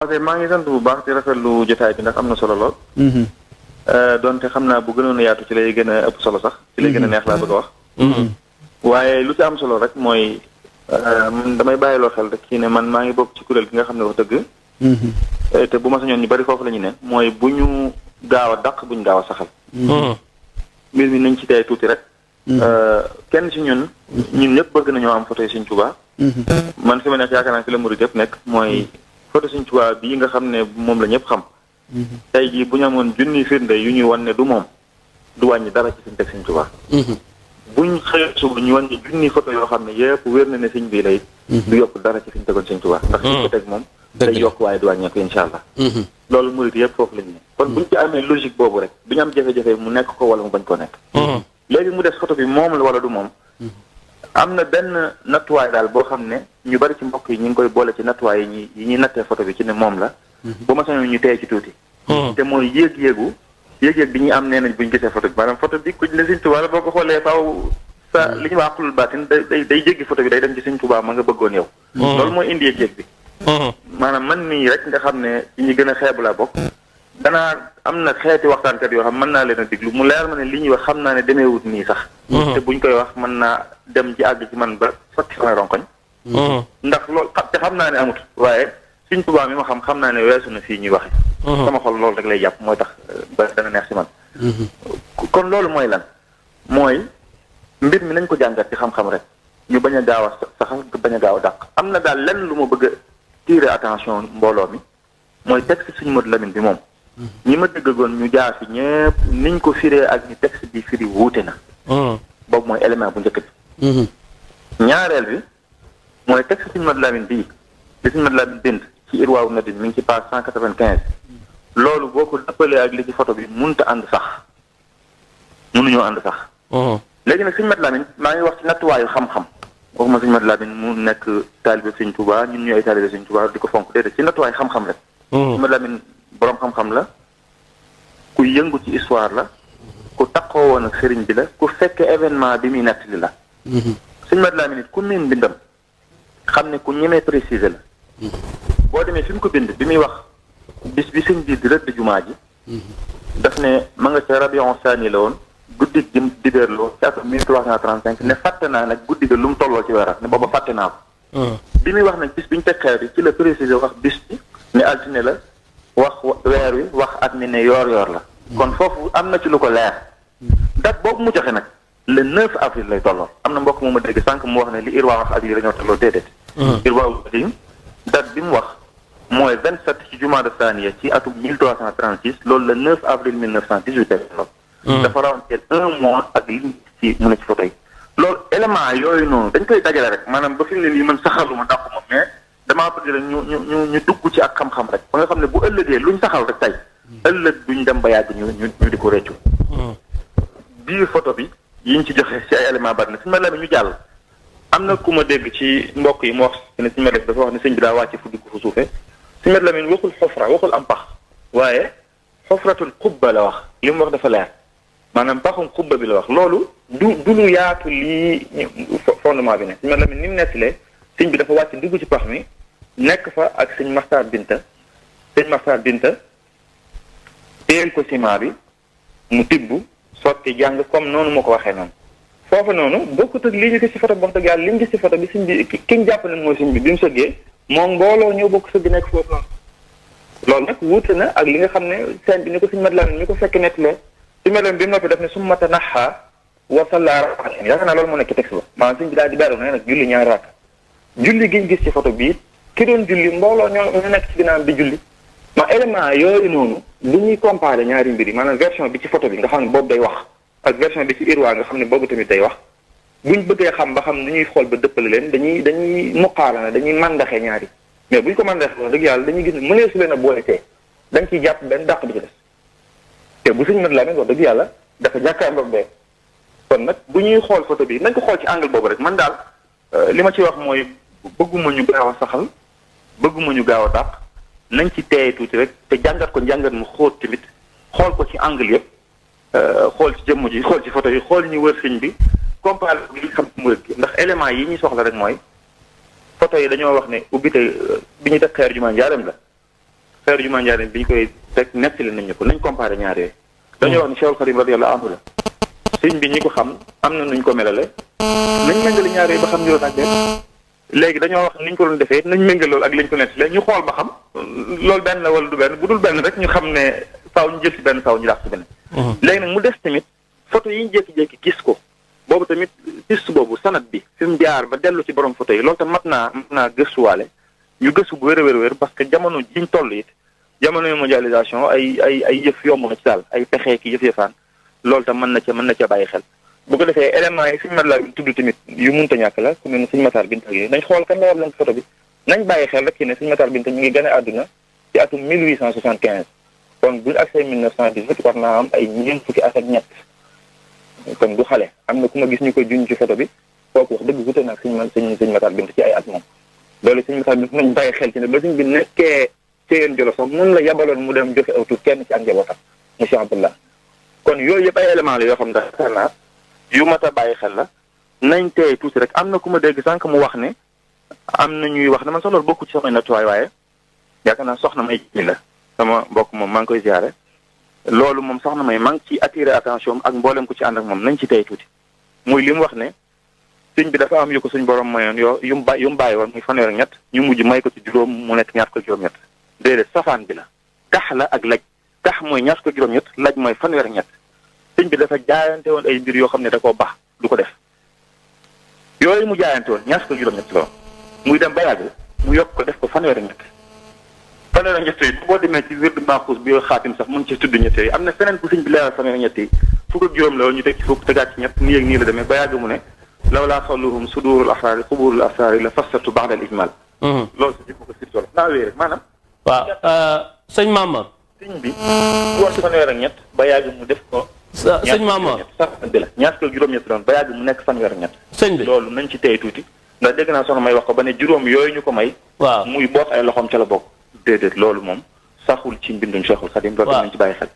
ok maa ngi sant bu baax di rafetlu jotaay bi ndax am na solo lool. donte xam naa bu gënoon a yaatu ci lay gën a ëpp solo sax. ci lay gën a neex laa bëgg a wax. waaye lu ci am solo rek mooy man damay bàyyiloo xel rek kii ne man maa ngi bokk ci kuréel gi nga xam ne wax dëgg. te bu ma sañoon ñu bari foofu la ñu ne mooy bu ñu gaaw a dàq bu ñu gaaw a saxal. mbir mi nañ ci tey tuuti rek. kenn ci ñun ñëpp bëgg nañoo am photo yi Sëñ Tuubaa. man fi ma nekk yaakaar naa fi la murid yëpp nekk mooy. photo Sëñ Tuubaa bii nga xam ne moom la ñëpp xam. tey jii bu ñu amoon junni firnde yu ñuy wan ne du moom du wàññi dara ci suñu teg Sëñ Tuubaa. buñ xëyee suba ñu wan ne junni photo yoo xam ne yëpp wér na ne sëñ bii lay. du yokk dara ci fi ñu tegoon Sëñ Tuubaa. ndax suñ ko teg moom. day yokk waaye du wàññeeku incha allah. loolu murid yëpp foofu lañ ne. kon buñ ci amee logique boobu rek du ñu am jafe-jafe mu nekk ko wala mu bañ koo nekk. léegi mu des photo bi moom la wala du moom. am na benn nattuwaay daal boo xam ne ñu bari ci mbokk yi ñu ngi koy boole ci nattuwaay yi ñuy nattee photo bi ci ne moom la. bu ma sañoon ñu tey ci tuuti. te mooy yéeg-yéeg bi ñuy am nee nañ bu ñu gisee photo bi maanaam photo bi kuñ ne Sëñ Tuubaa la boo ko xoolee faaw sa li ñu wax xulul baatin day jéggi photo bi day dem ci Sëñ Tuubaa ma nga bëggoon yow. loolu mooy indi yéeg-yéeg bi. maanaam man mii rek nga xam ne ci ñi gën a xeebu laa bokk. danaa am na xeeti waxtaankat yoo xam mën naa leen a diglu mu leer ma ne li ñuy wax xam naa ne demeewut nii sax. te buñ koy wax mën naa dem ci àgg ci man ba sotti samay ronkoñ. ndax loolu te xam naa ne amut waaye Sëñ Tuubaa mi ma xam naa ne weesu na fii ñuy waxe sama xol loolu rek lay jàpp mooy tax ba dana neex si man. kon loolu mooy lan mooy mbir mi nañ ko jàngat ci xam-xam rek ñu bañ a gaaw a saxal bañ a gaaw a dàq. am na daal lenn lu ma bëgg a tirer attention mbooloo mi mooy texte Sëñ Modou Lamine bi moom. ñi ma déggoon ñu jaar fi ñëpp niñ ko firee ak ni texte bi firi wuute na. boobu mooy élément bu njëkk bi. ñaareel bi mooy texte Sëñ Modou Lamine bii li Sëñ Modou Lamine bind ci Irwaawu Nadim mi ngi ci page 195. loolu boo ko dëppalee ak li ci photo bi mënut a ànd sax mënuñoo ànd sax. léegi nag Sëñ Modou Lamine maa ngi wax ci nattuwaayu xam-xam waxuma Sëñ Modou Lamine mu nekk taalibe Sëñ Tuubaa ñun ñu ay taalibe Sëñ Tuubaa di ko fonk déedéet ci nattuwaayu xam-xam rek. Sëñ Modou Lamine boroom xam-xam la ku yëngu ci histoire la ku takkoo woon ak sëriñ bi la ku fekke événement bi muy nettali la. Sëñ Modou Lamine it ku miin bindam xam ne ku ñemee préciser la. boo demee fi mu ko bind bi muy wax bis bi sëñ bi di rëdd jumaa ji. daf ne ma nga ca Rabion Saani la woon guddi gi dibéer loo ci atum 1335 ne fàtte naa nag guddi ga lu mu tolloo ci weeram ne booba fàtte naa ko. bi muy wax nag bis bi ñu teg xeer bi ci la préciser wax bis bi ne altine la wax weer wi wax at mi ne yoor la. kon foofu am na ci lu ko leer. date boobu mu joxe nag le 9 avril lay tolloo am na mbokk mu ma dégg sànq mu wax ne li Irwa wax ak li dañoo tolloo déedéet. Irwa date bi mu wax mooy 27 ci Jumaada Saaniya ci atum 1336 loolu le 9 avril 1918 lay tolloo. dafa rawanteel 1 mois ak li ci mu ne ci photo yi. loolu élément yooyu noonu dañ koy dajale rek maanaam ba fi mu ne nii man saxaluma dàquma mais damaa bëgg rek ñu dugg ci ak xam-xam rek ba nga xam ne bu ëllëgee luñ saxal rek tey ëllëg duñ dem ba yàgg ñu di ko réccu. biir photo bi yiñ ci joxe ci ay élément bari na Sëñ Modou Lamine ñu jàll. am na ku ma dégg ci mbokk yi mu wax ne Sëñ Modou dafa wax ne sëñ bi daa wàcc fu dugg fu suufee Sëñ Modou Lamine waxul xofra waxul am pax waaye xofratul xubba la wax li mu wax dafa leer maanaam paxum xubba bi la wax loolu du lu yaatu lii fondement bi ne Sëñ Modou Lamine ni mu nettalee sëñ bi dafa wàcc dugg ci pax mi nekk fa ak sëñ Maxtaar Binta téyel ko ciment bi mu tibb sotti jàng comme noonu moo ko waxee noonu foofu noonu bokkut ak li ñu gis ci photo bi wax dëgg yàlla li ñu gis ci photo bi sëñ bi ki ñu jàpp ne mooy sëñ bi mu sëggee moom mbooloo ñëw bokk sëgg nekk foofu noonu loolu nag wuute na ak li nga xam ne seen bi ni ko Sëñ Modou Lamine ñu ko fekk nettalee Sëñ Modou Lamine bi mu noppi def ne summa tanaha wa salla rak'atayn yaakaar naa loolu moo nekk ci texte ba maanaam sëñ bi daal di beru ne nag julli ñaari rakk julli gi ñu gis ci photo bii ki doon julli mbooloo ñu nekk ci ginnaaw bi julli ma élément yooyu noonu bu ñuy comparé ñaari mbir yi maanaam version bi ci photo bi nga xam ne boobu day wax ak version bi ci Irwa nga xam ne boobu tamit day wax buñ bëggee xam ba xam ni ñuy xool ba dëppale leen dañuy muqaarana dañuy màndaxee ñaari mais buñ ko màndaxee wax dëgg yàlla dañuy gis ne mënee su leen a boole tee dañ ciy jàpp benn dàq bi ci des te bu Sëñ Modou Lamine wax dëgg yàlla dafa jàkkaarloog bee kon nag bu ñuy xool photo bi nañ ko xool ci angle boobu rek man daal li ma ci wax mooy bëgguma ñu gaaw a saxal bëgguma ñu gaaw a dàq nañ ci teey tuuti rek te jàngat ko njàngat mu xóot tamit xool ko ci angle yëpp xool ci jëmm ji xool ci photo yi xool ñu wër sëñ bi comparé bi li xam ci murid gi ndax élément yi ñuy soxla rek mooy photo yi dañoo wax ne ubbite bi ñu def xeer jumaa njaareem la xeeru jumaa Njaaréem bi ñu koy teg nettali nañ ñu ko nañ comparé ñaar yooyu. dañoo wax ni Cheikhul Khadim radiyallahu anhu la sëñ bi ñi ko xam am na nuñ ko melale nañ méngale ñaar yooyu ba xam niroon ak benn léegi dañoo wax niñ ko doon defee nañ méngale loolu ak liñ ko nettali ñu xool ba xam loolu benn la wala du benn bu dul benn rek ñu xam ne faaw ñu jël ci benn faaw ñu dàq ci benn. léegi nag mu des tamit photo yi ñu jékki-jékki gis ko boobu tamit piste boobu sanad bi fi mu jaar ba dellu ci borom photo yi loolu tam mat naa gëstuwaale ñu gëstu bu wér parce que jamono jiñ toll it jamono mondialisation ay yëf yomb na ci daal ay pexe ki yëf-yëfaan loolu tam mën na ca bàyyi xel bu ko defee éléments yi suñu mat laa tudd tamit yu munta ñàkk la ku mel ne suñu Matar Binta yi nañ xool kan la war leen photo bi nañ bàyyi xel rek ci ne suñu Matar Binta ñu ngi gën a àdduna ci atum 1875 kon buñu accès 1918 war naa am ay ñeent fukki at ak ñett kon du xale am na ku ma gis ñu koy juñ ci photo bi kooku wax dëgg wute nag suñ Matar Binta ci ay at moom loolu suñu Matar Binta nañ bàyyi xel ci ne ba suñ bi nekkee Ceyeen Jolof sax moom la yabaloon mu dem joxe aw tur kenn ci ak njabootam monsieur Abdallah kon yooyu yëpp ay éléments la yoo xam ne dafa naa yu mat a bàyyi xel la nañ tey tuuti rek am na ku ma dégg sànq mu wax ne am na ñuy wax ne man sax loolu bokku ci samay nattuwaay waaye yaakaar naa soxna may ji la sama mbokk moom maa ngi koy ziare loolu moom soxna may maa ngi ci attiré attention ak mboolem ku ci ànd ak moom nañ ci tey tuuti muy li mu wax ne sëñ bi dafa am yu ko suñ borom mayoon yu mu bàyyi woon muy fanweer ak ñett ñu mujj may ko ci juróom mu nekk ñaar ko juróom-ñett déedéet safaan bi la tax la ak laj tax mooy ñaar ko juróom-ñett laj mooy fanweer ak ñett sëñ bi dafa jaayante woon ay mbir yoo xam ne da koo baax du ko def yooyu mu jaayante woon ñaar ko juróom-ñett la woon muy dem ba yàgg mu yokk ko def ko fanweer ak ñett fanweer ak ñett yi boo demee ci wird maaxuus bi xaatim sax mun ci tudd ñett yi am na feneen bu sëñ bi leeral fanweer ak ñett yi fukk ak juróom la woon ñu teg ci fukk tegaat ci ñett nii ak nii la demee ba yàgg mu ne law laa xawluhum sudurul asraari xuburul asraari la fassatu ba'da al ijmal loolu si jëpp ko si solo naa wéy rek maanaam waaw sëñ Mamor sëñ bi wax fanweer ak ñett ba yàgg mu def ko sëñ Mamor sax bi la ñaar ko juróom-ñett doon ba yàgg mu nekk fanweer ak ñett sëñ bi loolu nañ ci tey tuuti ndax dégg naa soxna may wax ko ba ne juróom yooyu ñu ko may waaw muy boot ay loxoom ca la bokk déedéet loolu moom saxul ci mbindum Cheikhul Khadim loolu nañ ci bàyyi xel